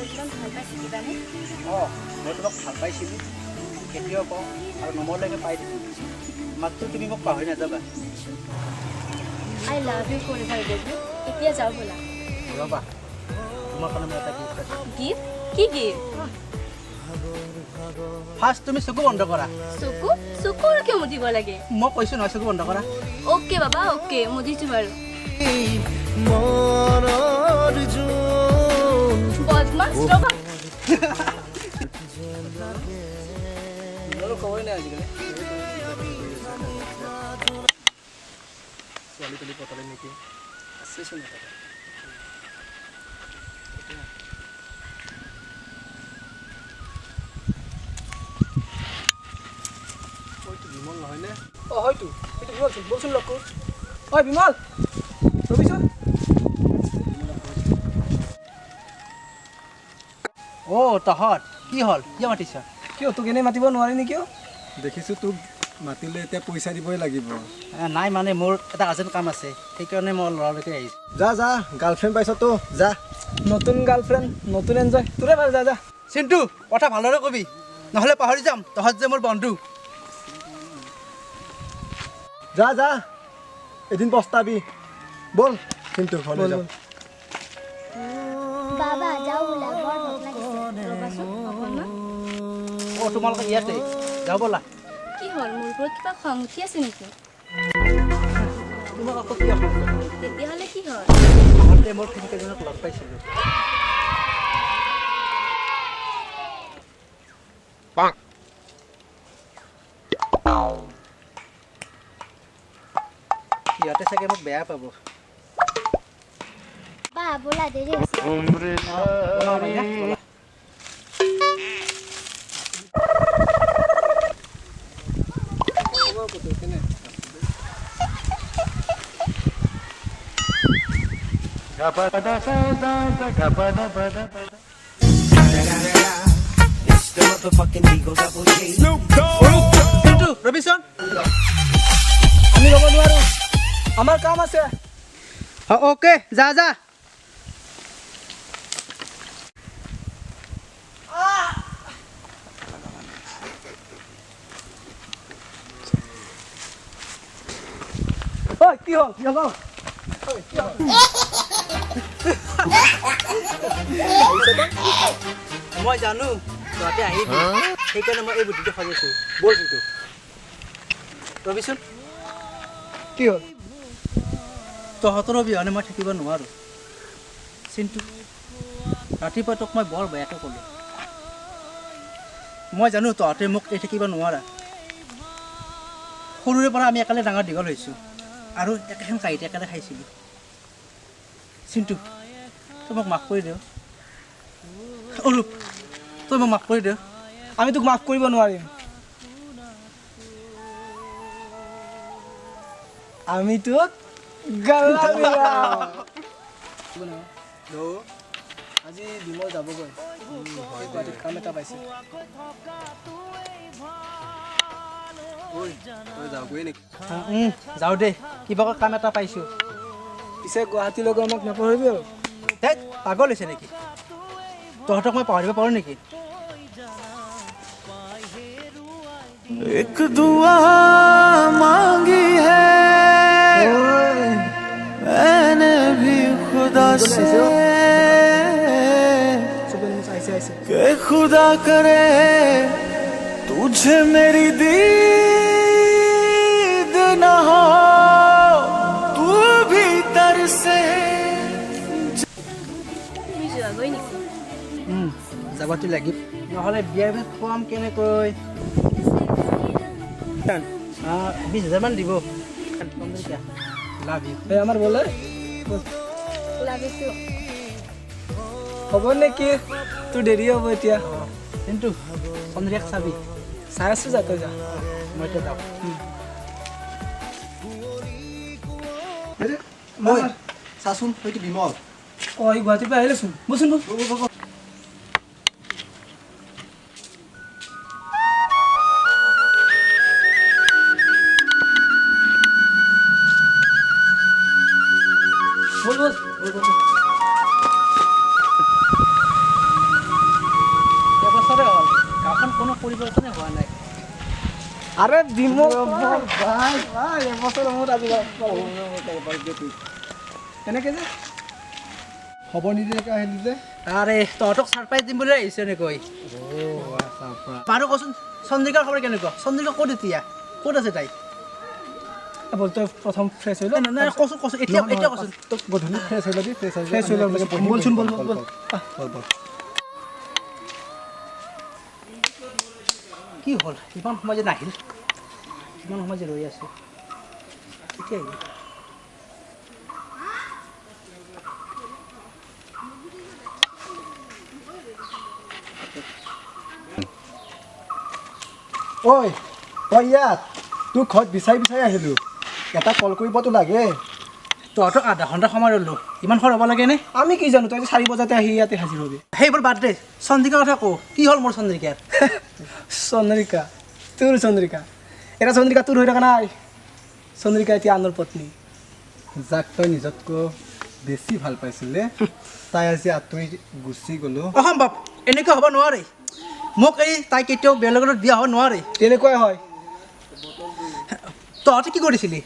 কিমান ভাল পাই থাকিবানে? অঁ, মই তোমাক ভাল পাইছিলোঁ, এতিয়াও পাওঁ আৰু নমৰলৈকে পাই থাকিম। মাত্ৰ তুমি মোক পাহৰি নাযাবা। I love you forever baby. এতিয়া যাওঁ ব'লা। ৰ'বা, তোমাৰ কাৰণে মই এটা গিফ্ট আছে। গিফ্ট? কি গিফ্ট? ফাৰ্ষ্ট তুমি চকু বন্ধ কৰা। চকু? চকু আৰু কিয় মুদিব লাগে? মই কৈছোঁ নহয় চকু বন্ধ কৰা। অ'কে বাবা, অ'কে, মুদিছোঁ বাৰু। বদমাছ, ৰ'বা। ক'বই নাই আজিকালি। ছোৱালী তুলি পতালে নেকি? আছেচোন এটা। বিমল নহয়নে? অঁ হয়তো, সেইটো বিমলচোন। বলচোন লগ কৰ। ঐ বিমল, ৰবিচোন। অ' তহঁত কি হ'ল, কিয় মাতিছ? কিয় তোক এনেই মাতিব নোৱাৰি নেকি? দেখিছোঁ তোক মাতিলে এতিয়া পইচা দিবই লাগিব। নাই মানে মোৰ এটা আৰ্জেণ্ট কাম আছে, সেইকাৰণে মই ল'ৰালৈকে আহিছোঁ। যা যা, গাৰ্লফ্ৰেণ্ড পাইছ তো, যা। নতুন গাৰ্লফ্ৰেণ্ড, নতুন এনজয়, তোৰে ভাল, যা যা। চিন্তু, কথা ভালদৰে কবি, নহ'লে পাহৰি যাম তহঁত যে মোৰ বন্ধু। যা যা, এদিন পস্তাবি। ব'ল চিন্তু, ঘৰলৈ যাওঁ। বাবা যাওঁ বোলা, বৰ ভোক লাগিছে। ৰ'বাচোন অকণমান। অ' তোমালোকে ইয়াতে যাওঁ ব'লা। কি হ'ল, মোৰ ওপৰত কিবা খং উঠি আছে নেকি? তোমাক আকৌ কিয়? তেতিয়াহ'লে কি হ'ল? আহোঁতে মোৰ ফ্ৰেণ্ড কেইজনক লগ পাইছিলোঁ। সিহঁতে চাগে মোক বেয়া পাব। বা ব'লা, দেৰি হৈছে। ব'লা। চিন্তু, ৰবিচোন। আমি ৰ'ব নোৱাৰোঁ, আমাৰ কাম আছে। অ'কে, যা যা। ঐ কি হ'ল? কি হ'ল? মই জানো তহঁতে আহিবি, সেইকাৰণে মই এই বুদ্ধিটো সজাইছোঁ। ব'ল চিন্তু। ৰবিচোন। কি হ'ল? তহঁতৰ অবিহনে মই থাকিব নোৱাৰোঁ। চিন্তু, ৰাতিপুৱা তোক মই বৰ বেয়াকৈ ক'লোঁ। মই জানো তহঁতে মোক এৰি থাকিব নোৱাৰা। সৰুৰে পৰা আমি একেলগে ডাঙৰ দীঘল হৈছোঁ আৰু একেখন কাঁহীতে একেলগে খাইছিলোঁ। চিন্তু, তই মোক মাফ কৰি দে। অৰূপ, তই মোক মাফ কৰি দে। আমি তোক মাফ কৰিব নোৱাৰিম। আমি তোক গালা মিলাম। আজি বিমল যাবগৈ, গুৱাহাটীত কাম এটা পাইছে। যাওঁ দেই, কিবা কাম এটা পাইছোঁ। পিছে গুৱাহাটীলৈ গৈ আমাক নাপাহৰিবি আৰু। ধেৎ, পাগল হৈছে নেকি? তহঁতক মই পাহৰিব পাৰোঁ নেকি? एक दुआ मांगी है मैंने भी खुदा से कि खुदा करे तुझे मेरी दीद न हो, तू भी तरसे। তুমি যোৱাগৈ নেকি? যাবতো লাগিব, নহ'লে বিয়াৰ পিছত খুৱাম কেনেকৈ? 20,000 মান দিব। Love you. এই আমাৰ বোলে লাভ you. হ'ব নেকি? তোৰ দেৰি হ'ব এতিয়া। কিন্তু চন্দ্ৰিয়াক চাবি। চাই আছোঁ, যা তই যা। মই এতিয়া যাওঁ। মই চাচোন, সেইটো বিমল। অঁ, সি গুৱাহাটীৰ পৰা আহিলেচোন। ব'লচোন ব'ল। ব'ল ব'ল ব'ল ব'ল। পৰিৱৰ্তনে হোৱা নাই। আৰে বিমল ভাই ভাই, এবছৰ মূৰত আজি এনেকে যে খবৰ নিদিয়াকৈ আহিলি যে? আৰে তহঁতক ছাৰপ্ৰাইজ দিম বুলি আহিছোঁ এনেকৈ। বাৰু কচোন, চন্দ্ৰিকাৰ খবৰ কেনেকুৱা? চন্দ্ৰিকা ক'ত এতিয়া? ক'ত আছে তাই? বল, তই প্ৰথম ফ্ৰেছ হৈ ল। নাই, কচোন কচোন, এতিয়া এতিয়া কচোন। তই গধূলি ফ্ৰেছ হৈ ল'বি, ফ্ৰেছ হৈ ফ্ৰেছ হৈ ল'বি। বলচোন, বল বল বল বল। কি হ'ল, ইমান সময় যে নাহিল? ইমান সময় যে ৰৈ আছোঁ, কেতিয়া আহিব? ঐ তই ইয়াত? তোৰ ঘৰত বিচাৰি বিচাৰি আহিলোঁ, এটা কল কৰিবতো লাগে। তহঁতক আধা ঘণ্টা সময় ৰ'লোঁ, ইমান সময় ৰ'ব লাগেনে? আমি কি জানো তই যে 4 বজাতে আহি ইয়াতে হাজিৰ হবি। সেইবোৰ বাদ দে, চন্দ্ৰিকাৰ কথা কওঁ, কি হ'ল মোৰ চন্দ্ৰিকাৰ? চন্দ্ৰিকা তোৰ? চন্দ্ৰিকা এটা চন্দ্ৰিকা তোৰ হৈ থকা নাই, চন্দ্ৰিকা এতিয়া আনৰ পত্নী। যাক তই নিজতকৈ বেছি ভাল পাইছিলে, তাই আজি আঁতৰি গুচি গ'লো। অসম্ভৱ, এনেকুৱা হ'ব নোৱাৰে। মোক এই তাই কেতিয়াও বেলেগৰ লগত বিয়া হ'ব নোৱাৰে। তেনেকুৱাই হয়। তহঁতে কি কৰিছিলি?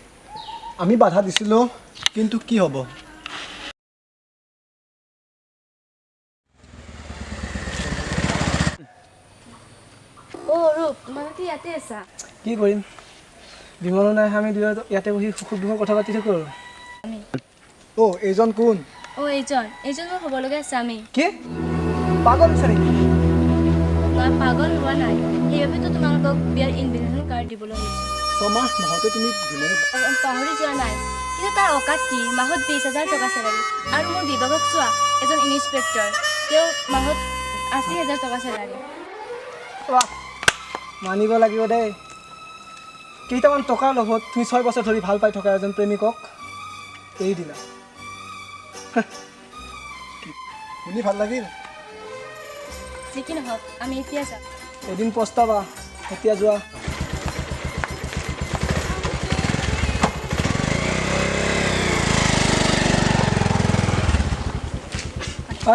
আমি বাধা দিছিলোঁ, কিন্তু কি হ'ব? অ' ৰূপ, তোমালোকে ইয়াতে আছা? কি কৰিম, বিমলো নাই, আমি দুয়ো ইয়াতে বহি সুখ দুখৰ কথা পাতি থাকোঁ আৰু। অ' এইজন কোন? অ' এইজন, এইজন মোৰ হ'ব লগীয়া স্বামী। কি পাগল হৈছে নেকি? মই পাগল হোৱা নাই, সেইবাবেতো তোমালোকক বিয়াৰ ইনভিটেশ্যন কাৰ্ড দিবলৈ আহিছোঁ। ছমাহ নহওঁতে তুমি পাহৰি যোৱা নাই, কিন্তু তাৰ অকাত কি? মাহত 20,000 টকা চেলাৰী। আৰু মোৰ বিভাগক চোৱা, এজন ইনস্পেক্টৰ, তেওঁ মাহত 80,000 টকা চেলাৰী। মানিব লাগিব দেই, কেইটামান টকাৰ লোভত তুমি 6 বছৰ ধৰি ভাল পাই থকা এজন প্ৰেমিকক এৰি দিলা। শুনি ভাল লাগিল। যি কি নহওক, আমি এতিয়া যাম। এদিন পস্তাবা, এতিয়া যোৱা।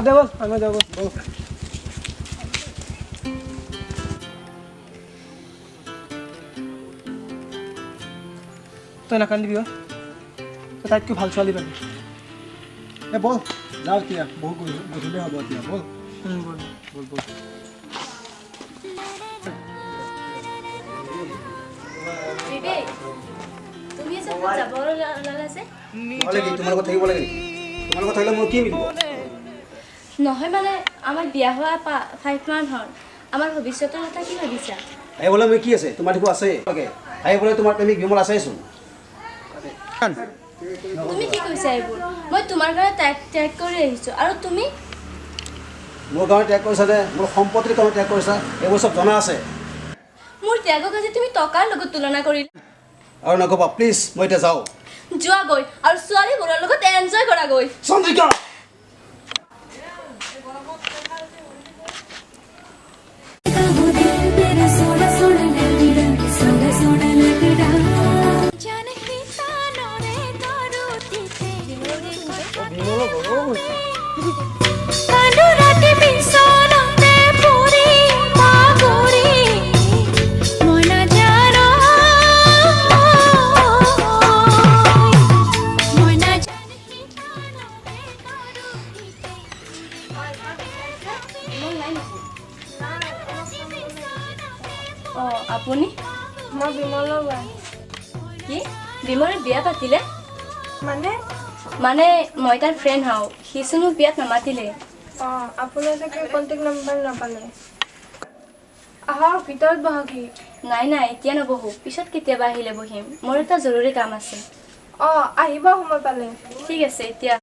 দে বল, আমি যাব। তই নাকান্দিবি, তই তাইতকৈ ভাল ছোৱালী পাবি। এ বল, যাওঁ এতিয়া, বহুত গধূলি হ'ব এতিয়া, বল বল বল বল। তোমালোকৰ থাকিব লাগে নেকি? তোমালোকৰ থাকিলে মোৰ কি মিলিব? নহয় মানে আমাৰ বিয়া হোৱা 5 মান্থ হ'ল, আমাৰ ভৱিষ্যতৰ কথা কি ভাবিছা? ভাবিবলৈ মই কি আছে, তোমাৰ দেখোন আছে। ভাবিবলৈ তোমাৰ প্ৰেমিক বিমল আছেচোন। তুমি কি কৈছা এইবোৰ? মই তোমাৰ কাৰণে ত্যাগ কৰি আহিছোঁ, আৰু তুমি মোৰ কাৰণে ত্যাগ কৰিছা নে মোৰ সম্পত্তিৰ কাৰণে ত্যাগ কৰিছা, এইবোৰ চব জনা আছে। মোৰ ত্যাগক আজি তুমি টকাৰ লগত তুলনা কৰিলা। আৰু নকবা প্লিজ, মই এতিয়া যাওঁ। যোৱাগৈ আৰু ছোৱালীবোৰৰ লগত এনজয় কৰাগৈ। চন্দ্ৰিকা! আপুনি? মই বিমলৰ ৱাইফ। কি বিমলে বিয়া পাতিলে? মানে মানে মই তাৰ ফ্ৰেণ্ড হওঁ, সিচোন মোক বিয়াত নামাতিলে। অঁ, আপোনাৰ চাগে কণ্টেক্ট নাম্বাৰ নাপালে। আহক, ভিতৰত বহকহি। নাই নাই, এতিয়া নবহোঁ, পিছত কেতিয়াবা আহিলে বহিম, মোৰ এটা জৰুৰী কাম আছে। অঁ, আহিব সময় পালে। ঠিক আছে এতিয়া।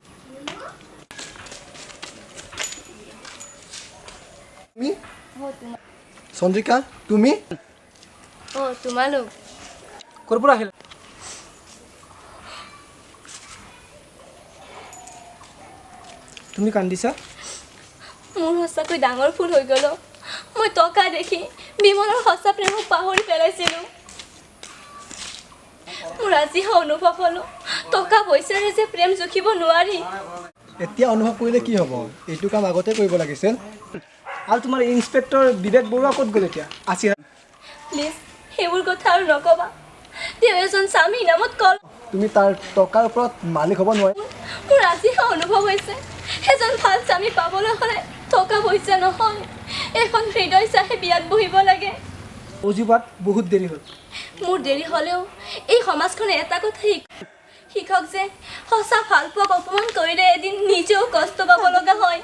চন্দ্ৰিকা, তুমি? অঁ, তোমালোক ক'ৰ পৰা আহিলা? তুমি কান্দিছা? মোৰ সঁচাকৈ ডাঙৰ ভুল হৈ গ'ল। মই টকা দেখি বিমলৰ সঁচা প্ৰেমক পাহৰি পেলাইছিলোঁ। মোৰ আজিহে অনুভৱ হ'লো, টকা পইচাৰে যে প্ৰেম জুখিব নোৱাৰি। এতিয়া অনুভৱ কৰিলে কি হ'ব? এইটো কাম আগতে কৰিব লাগিছিল। আৰু তোমাৰ ইনস্পেক্টৰ বিবেক বৰুৱা ক'ত গ'ল এতিয়া? 80। প্লিজ সেইবোৰ কথা আৰু নক'বা। তেওঁ এজন স্বামী নামত কল। তুমি তাৰ টকাৰ ওপৰত মালিক হ'ব নোৱাৰি। মোৰ আজিহে অনুভৱ হৈছে এজন ভাল স্বামী পাবলৈ হ'লে টকা পইচা নহয়, এখন হৃদয় চাহে বিয়াত বহিব লাগে। অজুবাত বহুত দেৰি হ'ল। মোৰ দেৰি হ'লেও এই সমাজখনে এটা কথা শিকক যে সঁচা ভাল পোৱাক অপমান কৰিলে এদিন নিজেও কষ্ট পাব লগা হয়।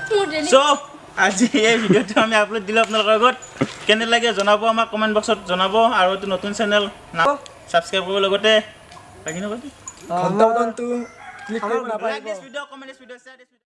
মোৰ দেৰি। চ' আজি এই ভিডিঅ'টো আমি আপলোড দিলোঁ আপোনালোকৰ আগত, কেনে লাগে জনাব, আমাক কমেণ্ট বক্সত জনাব। আৰু এইটো নতুন চেনেল নাম ছাবস্ক্ৰাইব কৰিব, লগতে বাকী নকবি। ঘণ্টা বাটনটো ক্লিক কৰিব নাপাহৰিব। Like this video, comment this video, share this video.